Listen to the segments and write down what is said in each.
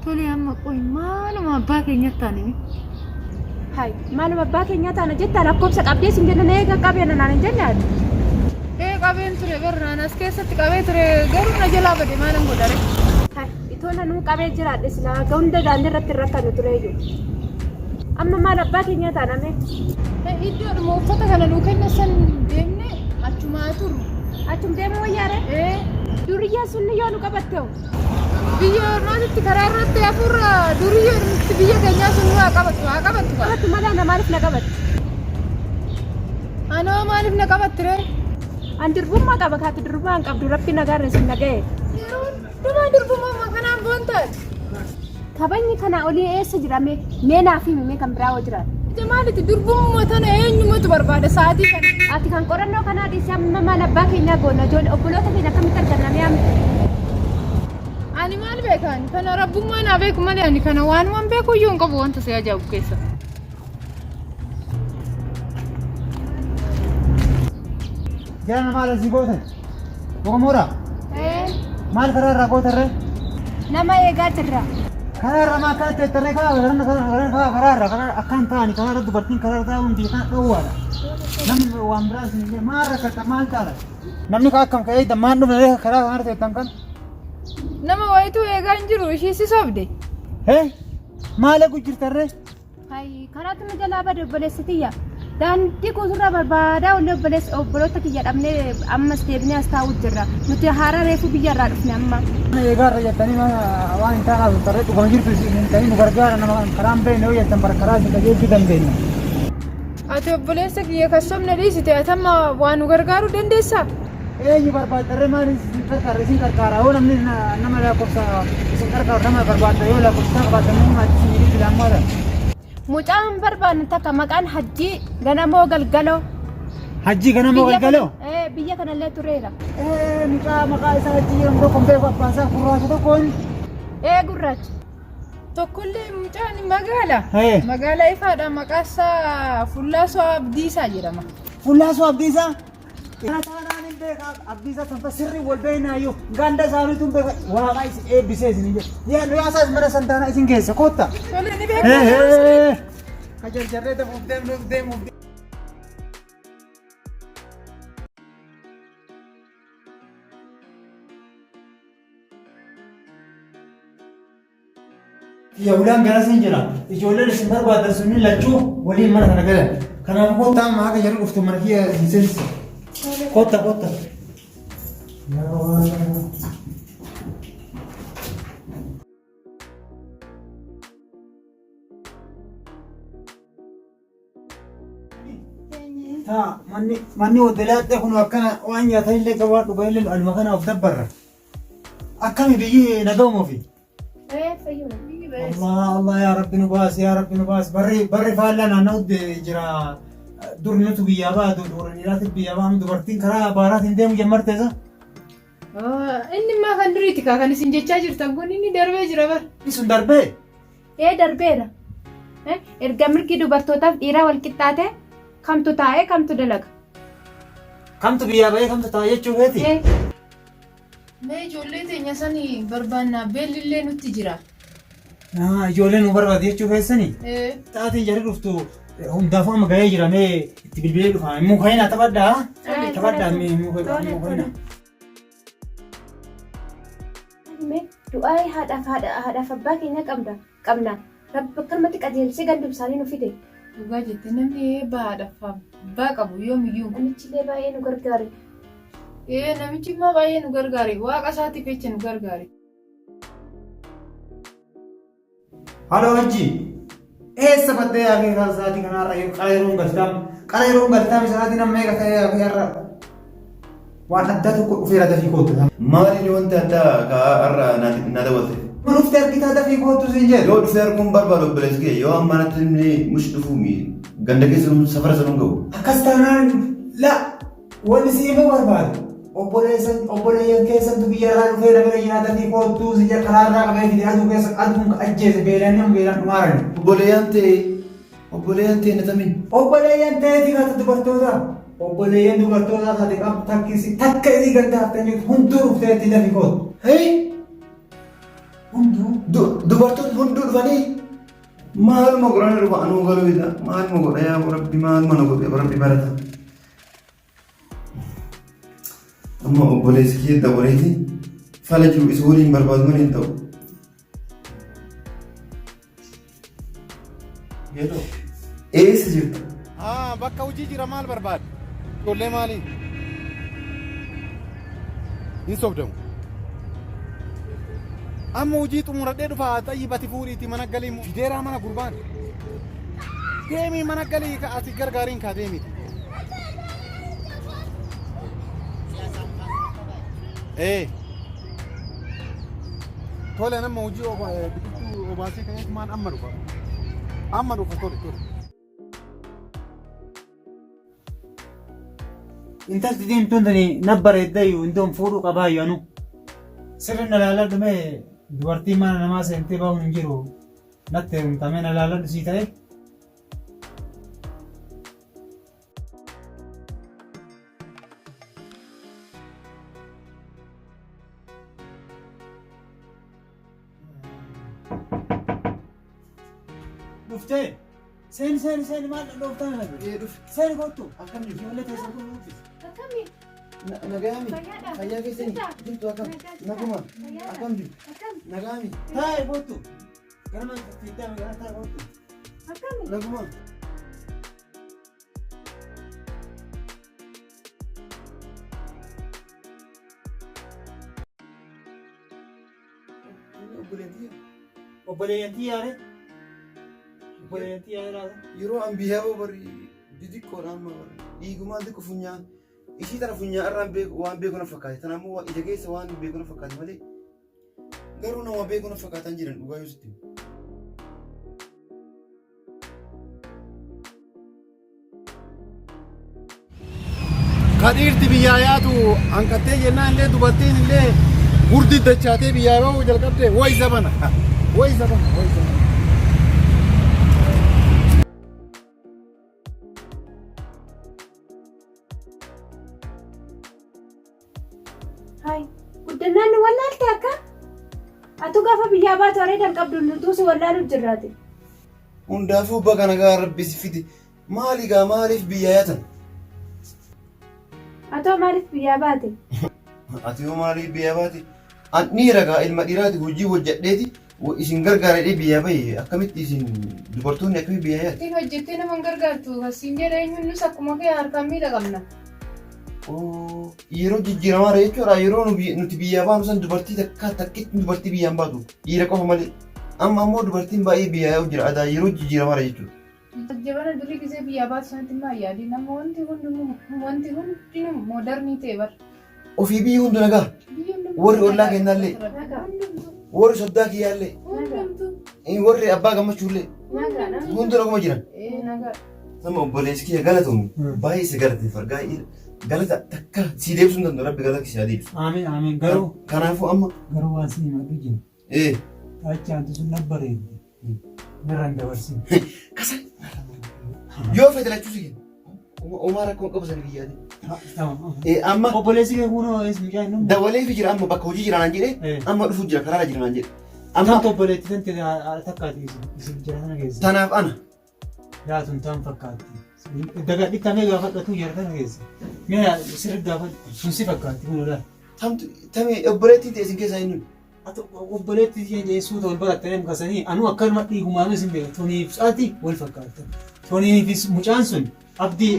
Tole amma qoy maaluma abbaa keenyatti taane mee? Hay maaluma abbaa keenyaa taana jettaa lakkoofsa qabdee sin jenne na eega qabee naan hin jenne ati. Ee qabeen ture bar naan as keessatti qabee ture garuu na jalaa bade maalan godhare. Hay itoo nanuu qabee jiraadhe silaa haga hunda daandii irratti hin rakkannu tureeyyu. Amma maal abbaa keenyaa taana mee? Iddoodhuma uffata kana nuu kenna san deemne achumaa turru. Achum deemuu wayyaare? Ee Duriyyaan sunni yoo nu qabatte hoo? Biyya ormaatitti karaa irratti hafuurra duriyyee nutti biyya keenyaa sun nu haa qabattu haa qabattu kaa. Qabattu malee ana maaliif na qabatti? Anoo maaliif na qabatti ree? An durbummaa qaba kaati durbummaa hin qabdu rabbi nagaarra isin naga'e. Yeroo hundumaa durbummaa kanaan boontaati. Kabajni kanaa olii eessa jira mee mee naaf himi mee kan biraa hoo jiraate. Ija maaliti durbummaa tana eenyumatu barbaada sa'aatii kana. Ati kan qorannoo kanaa dhiisee amma maal abbaa keenyaa goona ijoollee obboloota keenya akkamitti arganna mee amma. Ani maal beekaan kana rabbummaa naa beeku malee ani kana waanuman beeku iyyuu hin qabu wanta si ajaa'ibu keessa. Jaana maal asii gootan? Oromoodha? Maal karaa irraa gootan ree? Nama eegaa jirra. Karaa irraa maa akkana teettarree karaa karaa karaa irraa karaa akkaan ta'ani karaa irra dubartiin karaa irra taa'uun biyya kana dhoowwaadha. Namni waan biraa isin illee maal rakkatta maal taala? Namni kaa akkam ka'ee maan dhufne ree karaa kanarra teettan kan? Nama wayituu eegaa hin jiru ishii si sobde. Hee? Maal eegu jirtan ree? Hayi karaatu nu jalaa bade obboleessi tiyya. Daandii guuturraa barbaadaa ollee obboleessi obboloota kiyya dhabnee ammas deebinee as taa'uu jirra. Nuti haaraa reefuu biyya irraa dhufne amma. Eegaarra jettanii waan hin taane haasoftarree dhugama jirtu isin hin ta'in nu gargaara nama karaa hin beekne yoo jettan bara karaa isin qajeelchuu dandeenya. Ati obboleessa kiyya kan sobna dhiisite ati amma waa nu gargaaruu dandeessaa? Eenyu barbaaddarree maal isin qarqaarra isin qarqaara yoo namni nama lakkoofsa isin qarqaaru nama barbaadda yoo lakkoofsa isaa qabaattan immoo achi isin bilbilaan maala. Mucaan barbaannu takka maqaan Hajjii Ganamoo Galgaloo. Hajjii Ganamoo Galgaloo? Biyya kanallee tureera. Mucaa maqaa isaa Hajjii jedhamu tokko hin beeku abbaan isaa gurraacha tokkoon. Ee gurraacha. Tokkollee mucaan magaala. Ee. Magaalaa ifaadha maqaa isaa Fullaasoo Abdiisaa jedhama. Fullaasoo Abdiisaa? Kana taanaan hin beeka Abdiisaa tanfa sirrii wal beeknaayyuu ganda isaaniitu hin beeka waaqa isin eebbisee isin jedhe. Yaa nu yaasaas mana san taanaa isin geessa kootta. Tole ni beekna. Ka jarjarree dafuuf deemnuuf deemuuf. Kiyya ulaan garas hin jira. Ijoolleen isin barbaadan sunniin lachuu waliin mana kana galan. Kanaafuu kottaa amma haga jarri dhuftu mana kiyya isin seensisa. Kotta kotta. Yaa Waaqa. Taa manni manni hoteelaa kun akkana waan nyaatan illee qabu waan dhugan illee aluma kana of dabbarra. Akkami biyyi naga'uma ofii. Allah Allah yaa Rabbi nu baas yaa Rabbi nu baas barri barri faallaa naanna'utti jira. Dur nutu biyyaa ba'a dur warra dhiiraatiif biyyaa ba'a dubartiin karaa baaraatiin deemu jammarteesa. Inni immaa kan duriiti kaa kan isin jechaa jirtan kun inni darbee jira bar. Inni sun darbee. Ee darbeera. Erga mirgi dubartootaaf dhiiraa wal qixxaate kamtu taa'ee kamtu dalaga. Kamtu biyyaa ba'ee kamtu taa'a jechuu keeti? Ee. Mee ijoollee teenya sani barbaanna beellillee nutti jira. Ijoollee nu barbaade jechuu keessani? Ee. Sa'aatiin jarri dhuftu hundaafuu amma ga'ee jira mee itti bilbilee dhufa. Muka taphadhaa. Taphadhaa mee muka tole. Mee du'aa'ii haadhaaf haadha haadhaaf abbaa keenya qabna qabna rabbi akkanumatti qajeelchee gandum isaanii nu fide. Dhugaa jette namni eebba haadhaaf abbaa qabu yoomiyyuu hin kufu. Namichillee baay'ee nu gargaare. Ee namichi immoo baay'ee nu gargaare waaqa isaatiif jecha nu gargaare. Haloo hajji. Eessa baddee yaa kee kan sa'aatii kanarra yoo qara yeroon galtaam qara yeroon galtaam sa'aatii nama meeqa ta'ee yaa kee har'a waan addaa tokko dhufeera dafii kootu. Maali wanti addaa ka har'a na dabalte? Ma dhuftee argitaa dafii kootu siin jedhe. Yoo dhufee arguun barbaadu obboleessi kee yoo amma natti inni mush dhufuumi ganda keessa safara sana hin ga'u. Akkas taanaan la Wanni si himuu barbaadu obboleessan obboleeyyan keessantu biyya irraa dhufee na bira jira dafii koottuu si jedha karaa irraa qabee fide aduu keessa aduun ka ajjeese beelaan nama beelaan dhumaarani. Obboleeyyan tee obboleeyyan tee na tamin. Obboleeyyan teetii kaata dubartoota obboleeyyan dubartootaa taate qab takkisi takka isii ganda haftan jirtu hunduu dhufteetti dafii koottu. Hei! Hunduu. Dubartoonni hunduu dhufanii maaluma godhanii dhufa anuu galuu ida maaluma godha yaa rabbi maaluma na godhe rabbi barata. Amma obboleessi kiyya dabareeti fala jiru isa waliin barbaadu malee hin ta'u. Hello. Eessa jirta? Ah, bakka hojii jira maal barbaadde? Ijoollee maalii? Hin sobdamu. Amma hojii xumuradhee dhufa xayyibati fuudhiiti mana galii fideeraa mana gurbaan. Deemii mana galii ka ati gargaariin kaa deemiti. Ee. Tole nama hojii biqiltuu obaasee ka'eetumaan amma dhufa. Amma dhufa tole tole. Intalti diimtuun tuni na bareeddayyuu indoon fuudhuu qabaayyuu anu. Sirri na laaladhu mee dubartii mana namaa seentee bahuun hin jiru. Natti heerumtamee na laaladhu sii ta'e. Dhuftee seeni seeni seeni maal dhooftaa Ee dhufe. Seeni kottu. Akkam jirtu? Ijoollee teessan kun nuufis. Akkami? Nagaami. Fayyaadha. Fayyaa keessanii Jirtaa? jirtu akkam? Nagaa jirtaa? Naguma. Fayyaadha. Akkam jirtu? Akkam? Nagaami. Taa'e kottu. Gara mana fiiddaa gara taa'e kottu. Akkami? Naguma. Obboleettii Obboleeyyantii yaare. Obboleeyyantii yaare laata. yeroo an biyyaa ba'u barri xixiqqoodha amma barri dhiigumaan xiqqo funyaan ishii tana funyaan irraan beeku waan beeku na fakkaate tana ammoo ija keessa waan beeku na fakkaate malee garuu nama beeku na fakkaataan jiran dhugaa yoo sitti himu. Ka dhiirti biyyaa yaatu hanqattee jennaan illee dubartiin illee gurdi dachaatee biyyaa bahuu jalqabde way zabana. Way zabana. Way zabana. Hai, guddannaan nu wallaalte akka? Atu gaafa biyyaa baatu areeda hin qabdu nutuu si wallaalu jirraati. Hundaafuu baga nagaa rabbi si fide maali gaa maaliif biyyaa yaatan? Atoo maaliif biyyaa baate? Ati hoo maaliif biyyaa baate? An dhiira gaa ilma dhiiraati hojii hojjedheeti isin gargaaradhee biyyaa bahe akkamitti isin dubartoonni akkamii biyyaa yaati? Ittiin hojjettee nama hin gargaartu. Kasiin jedha eenyuun nus akkuma kee harkaan miidha qabna. Oo, Yeroo jijjiiramaadha jechuudha. Yeroo nuti biyyaa baanu san dubartii takka takkitti dubartii biyyaan baatu dhiira qofa malee. Amma ammoo dubartiin baay'ee biyyaa yaa'u jira. Adaa yeroo jijjiiramaadha jechuudha. Jabana durii gisee biyyaa baatu sanatti immoo yaadi nama wanti hundinuu wanti hundinuu moodarnii ta'e bar. Ofii biyyi hundi nagaa. Biyyi hundumtuu Warri ollaa nagaa. kennaallee. Hundumtuu. Warri soddaa kiyyaallee. Hundumtuu. Warri abbaa gammachuullee. Nagaadha. Hundi naguma jiran. Ee nagaa. Sama obboleessi kiyya galatoomi. Baay'ee si galateeffadha. Gaa'ee galata takka sii deebisuu hin danda'u. Rabbi galata si haa deebisu. Amiin amiin garuu Kanaafuu amma garuu waan si himadhu jira. ee Achaantu sun na bareedde. Narra hin dabarsin. kasa yoo fedhe lachuu si kenna. Uumaa rakkoo hin qabu sana kiyyaati. Tamam. Ee amma Obboleessi kee kunoo ees mucaa hin dhumne. dawaleefi jira amma bakka hojii jira naan jedhee Eh. amma dhufuu jira karaarra jira naan jedhe. Amma Amma obboleetti tanti takkaati isin jira sana keessa. tanaaf ana Yaa tun taan fakkaatti. Dagadhittamee gaafadhatu jara kana keessa. Mee sirri gaafadhu sun si fakkaatti kun odaa. Tamtu tamee obboleettii ta'e isin keessaa eenyuun? Ati obboleettii ishee jeessuu wal barattanii mukasanii anuu akkanuma dhiigumaanuu isin beeku toniif ati wal fakkaattan. Toniifis mucaan sun abdii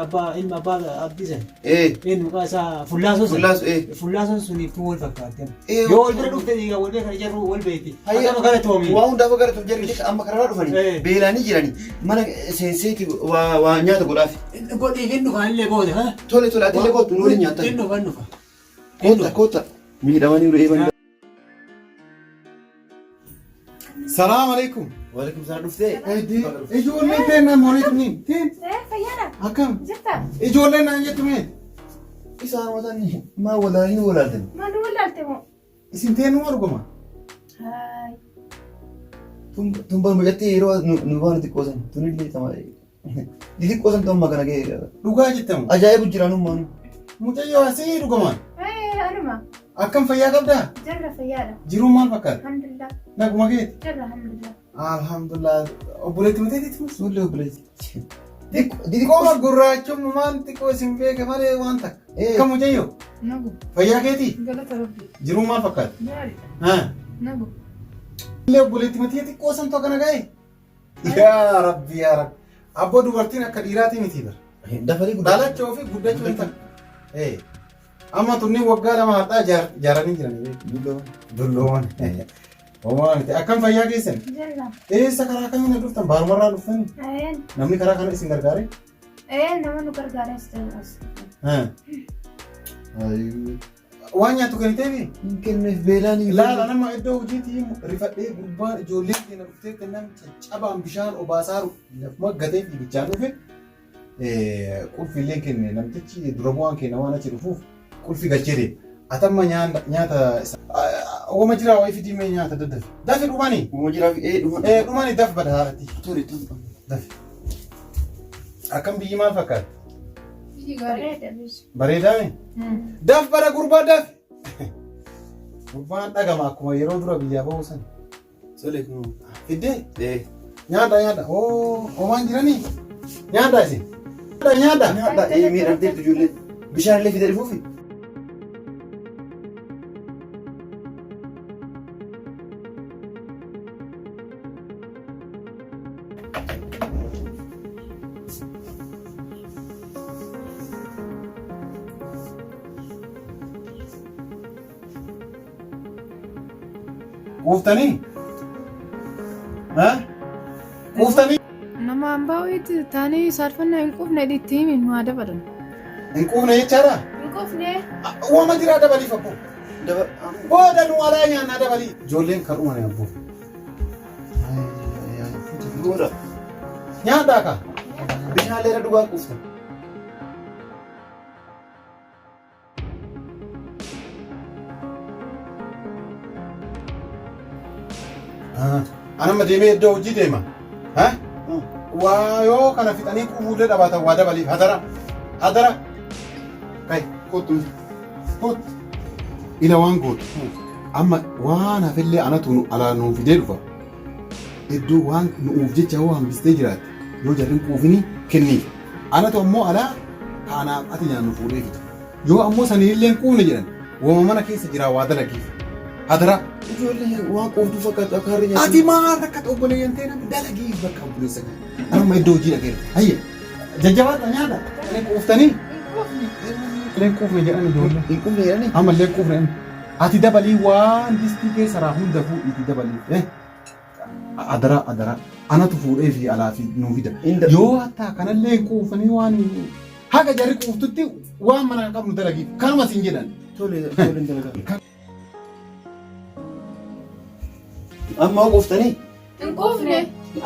abbaa ilma abbaa abdii san. Ee. Eenyu maqaa isaa Fullaasoo san. Fullaasoo, ee. Fullaasoon suniif tun wal fakkaattan. Ee, Yoo wal bira dhufte dhiigaa wal beekan jarru wal beekti. Hayya. Akkama galatoomi. Waa hundaafuu gara tun jarri amma karaarraa dhufanii Ee. beelaanii jiranii mana seenseeti waa waa nyaata godhaaf. Godhiif hin dhufa illee booda. ha? Tole tole ati illee kootu nu waliin nyaattan. Hin dhufa hin dhufa. Koota koota miidhamanii reeban. Salaam alaikum. Waalaikum salaam dhuftee. Ijoolleen teenna mooriitu ni. Teen Eh, fayyaadha. akkam. Jirta? Ijoolleen naan jettu mee. Isaan watan maa walaa hin walaaltan. Maal nu wallaalte moo? Isin teennu arguma. Haay. Tun bar mucattii yeroo nu baanu xiqqoo san tunillee tama xixiqqoo san ta'ummaa kana ga'e. Dhugaa jettamu. Ajaa'ibu jira nummaanu. Mucayyoo asii dhugumaan. Eh, anuma. Akkam fayyaa qabdaa? Jirra fayyaadha. Jiruun maal fakkaata? Alhamdulillah. Naguma keeti? Jirra alhamdulillah. Alhamdulillah. Obboleetti mateetiiti moo? Sullee obboleetti. Xiqqoo gurraachummaan xiqqoo isin beeke malee waan takka. Akkam mucayyoo? Nagu. Fayyaa keetii? Galata rabbi. Jiruun maal fakkaata? Gaariidha. Haa. Nagu. Illee obboleetti matee xiqqoo santu akkana ga'e? Yaa Rabbi yaa Rabbi. Abboo dubartiin akka dhiiraatii miti bara. Dafanii guddachuu. Dhalachuu fi guddachuu hin ta'a. Ee. Amma tunni waggaa 2 har'aa jaaranii jiran. Dullooman. Dullooman. Homaa miti. Akkam fayyaa keessan? Jirra. Eessa karaa kamiin dhuftan? Baarumarraa dhuftani? Een. Namni karaa kana isin gargaare? Ee nama nu gargaaras as. Haa. Waan nyaattu kenniteefi? Hin kenneef beelaan hin Laala nama iddoo hojiitii rifadhee gurbaan ijoolleen keenya dhuftee kennaan caccabaan bishaan obaasaaru lafuma gatee fiigichaan dhufe qulfi illee kenne namtichi dura bu'aan keenya waan achi dhufuuf qulfi galchee deema. Atamma nyaata wama jiraa wayii fidii mee nyaata daddafi. Dafi dhumani. Uuma jiraa fi ee dhuma. Dhumani daf bada haadhatti. Tole tole. Dafi. Akkam biyyi maal fakkaata? Biyyi gaarii. Bareeda biyyi. Bareedaa mi? Daf bara gurbaa daf. Gurbaan dhagama akkuma yeroo dura biyyaa ba'uu san. Tole kun. Fiddee Ee. nyaadha nyaadha. Oo homaan jiranii? Nyaadha isin. Nyaadha nyaadha. Nyaadha ee miidhamteetu ijoollee. Bishaan illee fidee dhufuufi. Quuftanii? Ha? Quuftanii? Nama hambaa wayiitti taanee saalfannaa hin quufne itti himi nu haa dabalan. Hin quufne jechaadha? Hin quufne. Uumama jiraa dabaliif abboo. Booda nu alaa nyaannaa dabalii. Ijoolleen kan uumame abboo. Booda. Nyaadhaa kaa. Bishaan illee irra dhugaa quuftan. Anamma deemee iddoo hojii deema. Waa yoo kana fixanii quufuullee dhabaatan waa dabaliif hadara. Hadara. Kai kottu. Kottu. Ila waan gootu. Amma waan hafellee anatu nu alaa nuu fidee dhufa. Iddoo waan nu'uuf jecha yoo hambistee jiraatte yoo jarri hin quufini kenniif. Anatu ammoo alaa ka anaaf ati nyaannu fuudhee fida. Yoo ammoo saniinillee hin quufne jedhan woma mana keessa jiraa waa dalagiif. Hadaraa. Ijoollee waan quuftuu fakkaatu akka harri nyaatu. Ati maal rakkata obboleeyyan ta'e namni dalagiif bakka obboleessa kee. Anuma iddoo hojii dhaqeera. Hayya. Jajjabaadha nyaata. Illee quuftanii. Illee quufne jedhan ijoollee. Hin quufne jedhanii. Amma illee quufne. Ati dabalii waan distii keessa raa hunda fuudhiiti dabalii. Adaraa adaraa. Anatu fuudhee fi alaa fi nuu fida. Yoo hattaa kanallee quufanii waan haga jarri quuftutti waan mana qabnu dalagiif kanuma siin jedhan. Tole tole hin dalagaa. Amma hoo quuftanii? Hin quufne.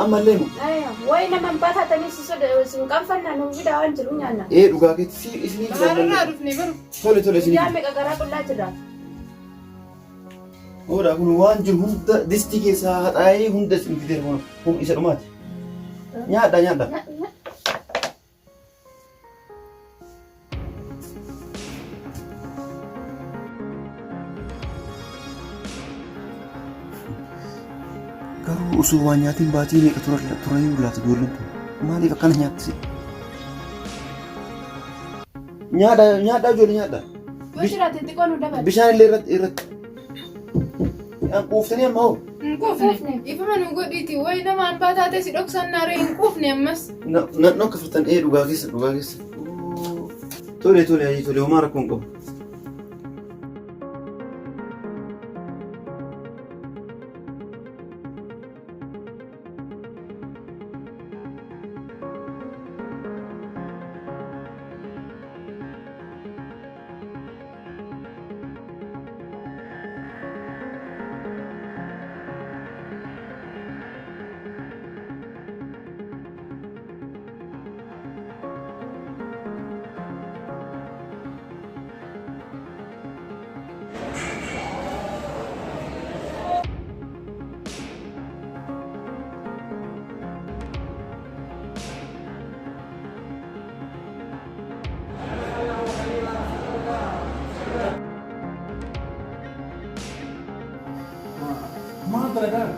Ammallee moo? Wayi nama hin baataatanii si soda si hin qaanfanna nu fidaa waan jiru nyaanna. Ee dhugaa keetti si isinii fida Bahararraa ammallee. dhufne baru. Tole tole isinii Guyyaa fida. meeqa garaa qullaa jirra. Hoodha kun waan jiru hunda distii keessaa haxaa'ee hunda isin fideera kun kun isa dhumaati. Nyaadha nyaadha. Garuu osoo waan nyaatiin baatii meeqa turanii laata ijoolleen tun maaliif akkana nyaattise? Nyaadha nyaadha ijoollee nyaadha. Yoo jiraate xiqqoo nu dabali. Bishaan illee irratti irratti. Quuftanii amma hoo? Hin quufne. Ifama nu godhiiti. Wayi nama hambaa taatee si dhoksan naaree hin quufne ammas. Nadhoo akka furtan ee dhugaa keessa dhugaa keessa. Tole tole ayi tole homaa rakkoo hin qabu. Maal dalagaa?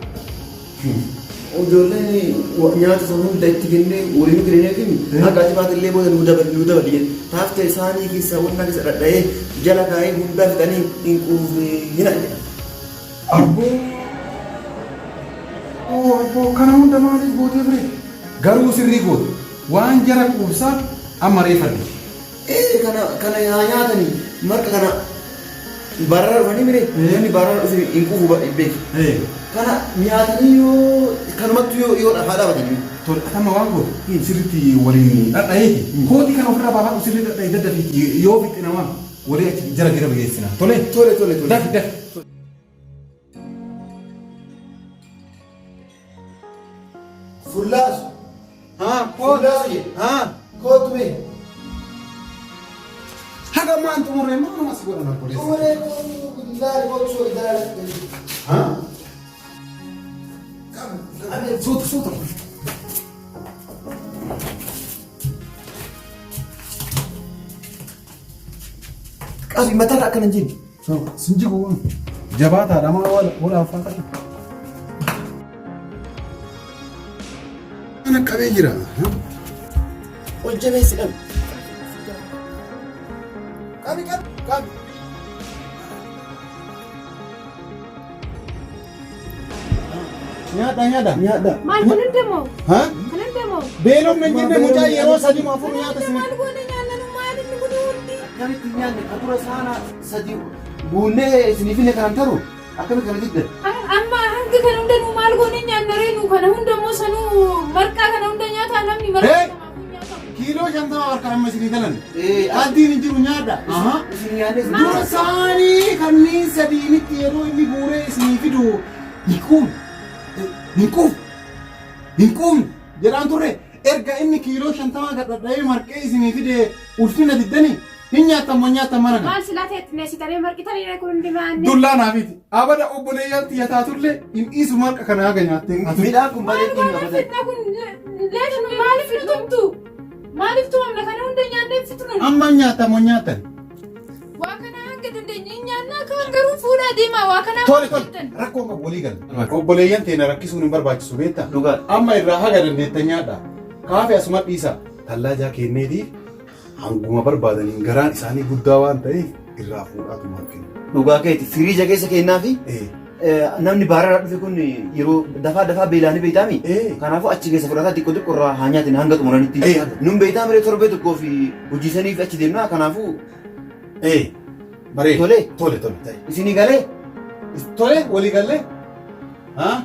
Ijoolleen nyaata sana hunda itti kennee waliin kenneefi akka achi baate illee booda nuu dabali nuu dabali jedhe. Taafte isaanii keessa wannaa keessa dhadha'ee jala kaa'ee hundaa fixanii hin quufne hin jedha. Abboo abboo kana hunda maaliif gootee ture? Garuu sirrii goote. Waan jara quubsaa amma reeffanne. Ee kana kana yaa nyaatanii marqa kana baarraa dhufanii mire namni baarraa dhufe hin quufu beeki. Kana nyaatanii yoo kanumattu yoo yoo haa dhaabatanii. Tole atama waan gootu sirriitti waliin dhadhayeeti. Kootii kana ofirraa baafadhu sirrii dhadhaye daddafiiti yoo fixxe namaa walii achi jara gira geessina. Tole. Tole tole tole. Dafi dafi. Fullaasu. Haa Fullaasu jedhe. Haa. Kootu mee. Haga maan xumurree maaluma si godhan obboleessa. Xumuree laali kootu soo ilaali. Haa. Suuta suuta. Qabi mataarra akkana hin jenne. Sinjigu jabaataadha maa wala afaan qabu. Kana qabee jira. Ol jabeessi dhabi. Qabi qabi qabi. Nyaadha nyaadha. Nyaadha. Maal kun hundamoo? Ha? Kun hundamoo? Beelofne hin jenne mucaa yeroo sadii moo afur nyaata Maal sin. goone nyaanna nu maal inni kun hundi? Akkamitti hin nyaanne ka dura saana sadi buunnee isinii finne kanan taru akkamitti kana didda? Amma hanga kana hunda nu maal goone nyaanna ree nu kana hunda immoo sanuu marqaa kana hunda nyaataa namni marqaa Hey! namaafuu nyaatamu. Kiiloo 50 harka amma isinii galan. Ee, Addiin hin jiru nyaadha. Aha. Isin nyaanne isin Dura saanii kanneen sadiinitti yeroo inni guuree isinii fidu hin quufne. Hin quufne. Hin quufne jedhaan turre erga inni kiiloo 50 gad dhadha'ee marqee isinii fide ulfina diddanii hin nyaattan moo nyaattan mana kana. Maal silaa ta'e xinneessitanii marqitanii reeku hundi maanni. Dullaa naafiiti. Abada obboleeyyan tiyya taatullee hin dhiisu marqa kana haga nyaattee. Midhaan kun Maal baay'ee goone dhimma badan. fitna kun leesh nu maaliif nu tumtu? Maaliif tumamna kana hunda nyaannee fitnu? Amma nyaattan moo nyaattan? Waa kana hanga dandeenye hin nyaannaa kaan garuu fuudhaa deemaa waa kanaa Tole tole rakkoo qabu walii gala. Obboleeyyan teena rakkisuun hin barbaachisu beektaa? Dhugaa. Amma irraa haga dandeettan nyaadha. Kaafee asuma dhiisa. Tallaajaa kenneetiif hanguma barbaadaniin garaan isaanii guddaa waan ta'eef irraa fuudhaatu marqina. Dhugaa keeti firiija keessa kennaa fi namni baarraa dhufe kun yeroo dafaa dafaa beelaanii beektaami. Kanaafuu achi keessa fudhataa xiqqoo xiqqoo irraa haa nyaatin hanga xumuranitti. Nun beektaa miree torbee tokkoo fi hojii saniif achi deemnaa kanaafuu Bareeda. Tole. Tole tole ta'e. Isinii galee Tole walii gallee? Haa?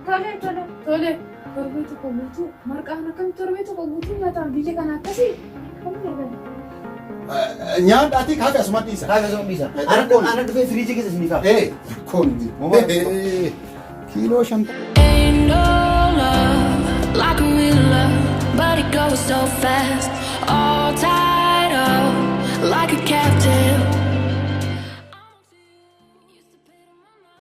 Tole tole. Tole torbee tokko guutuu marqaan akkam torbee tokko guutuu nyaataan biyya kana akkasii akkamiin argama? Nyaadhaatii kaafee asuma dhiisa. Kaafee asuma dhiisa. Ana dhufee firiijii keessa isinii kaa'a. Rakkoon hin jiru. Kiiloo 50. Ain't no love like a real love, but it goes so fast. All tied up like a captive.